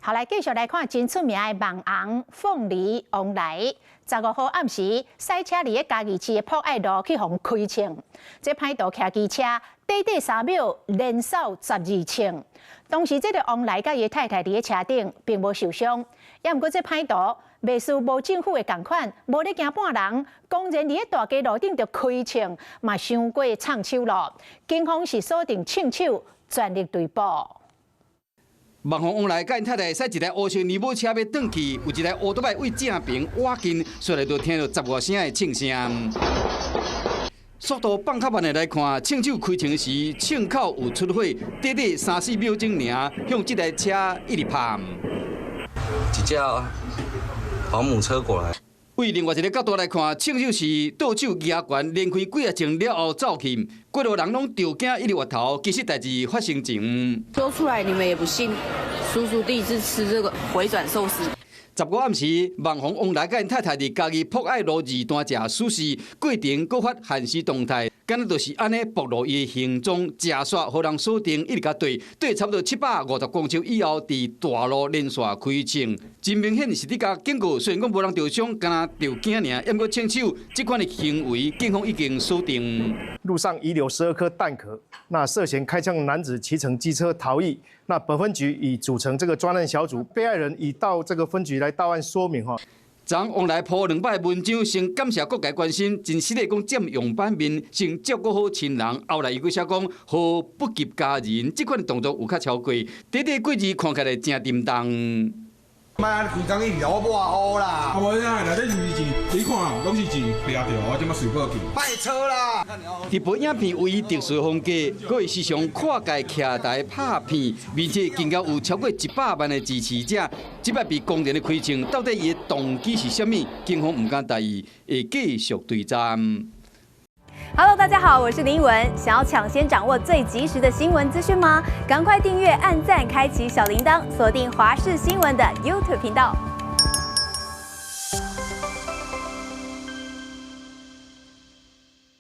好，來繼續來看真出名的網紅鳳梨王來。15號暗時，駛車佇咧嘉義市的博愛路去予人開槍，這歹徒騎機車，短短3秒連掃12槍。當時這个王來佮伊的太太佇咧車頂，並無受傷。也毋過這歹徒袂輸無政府的仝款，無咧驚半人，公然佇咧大街路頂就開槍，嘛傷過重手囉。警方是鎖定槍手，全力追捕。網紅王來佮𪜶太太駛一台烏色尼寶車欲轉去，有一台烏多擺對正爿倚近，紲來就聽著十外聲的槍聲。速度放較慢的來看，槍手開槍時，槍口有出火，短短三四秒鐘爾，向這台車一直拍。一隻保姆車過來。對另外一个角度來看，槍手是倒手舉懸，連開幾仔槍了後走去，過路人攏著驚一直越頭。其實代誌發生前，說出來你們也不信，叔叔第一次吃這個迴轉壽司。15暗時，網紅王來佮𪜶太太佇嘉義博愛路二段食壽司，過程閣發限時動態，敢若就是按呢暴露伊的行蹤，食煞予人鎖定，一直共追，追差不多750公尺以後，佇大路連續開槍，真明顯是佇共警告。雖然講無人著傷，敢若著驚爾，毋過槍手這款的行為，警方已經鎖定。路上遺留12顆彈殼，那涉嫌開槍男子騎乘機車逃逸。那本分局已組成這個專案小組，被害人已到這個分局來到案說明。哈，昨王來鋪兩擺文章，先感謝各界關心，真失禮講佔用版面，先照顧好親人。後來伊閣寫講禍不及家人，這款的動作有較超過，短短幾字看起來誠沉重。莫按呢規工一直烏抹烏啦！啊無啥，內底是毋是錢？你看，攏是錢，掠著，我這馬隨過去。莫吵啦！直播影片有伊特殊風格，閣會時常跨界徛台拍片，並且更加有超過100萬的支持者。這擺被公然的開槍，到底伊的動機是啥物？警方毋敢大意，會繼續追查。 Hello，大家好，我是林文。想要搶先掌握最及時的新聞資訊嗎？趕快訂閱、按讚、開啟小鈴鐺，鎖定華視新聞的 YouTube 頻道。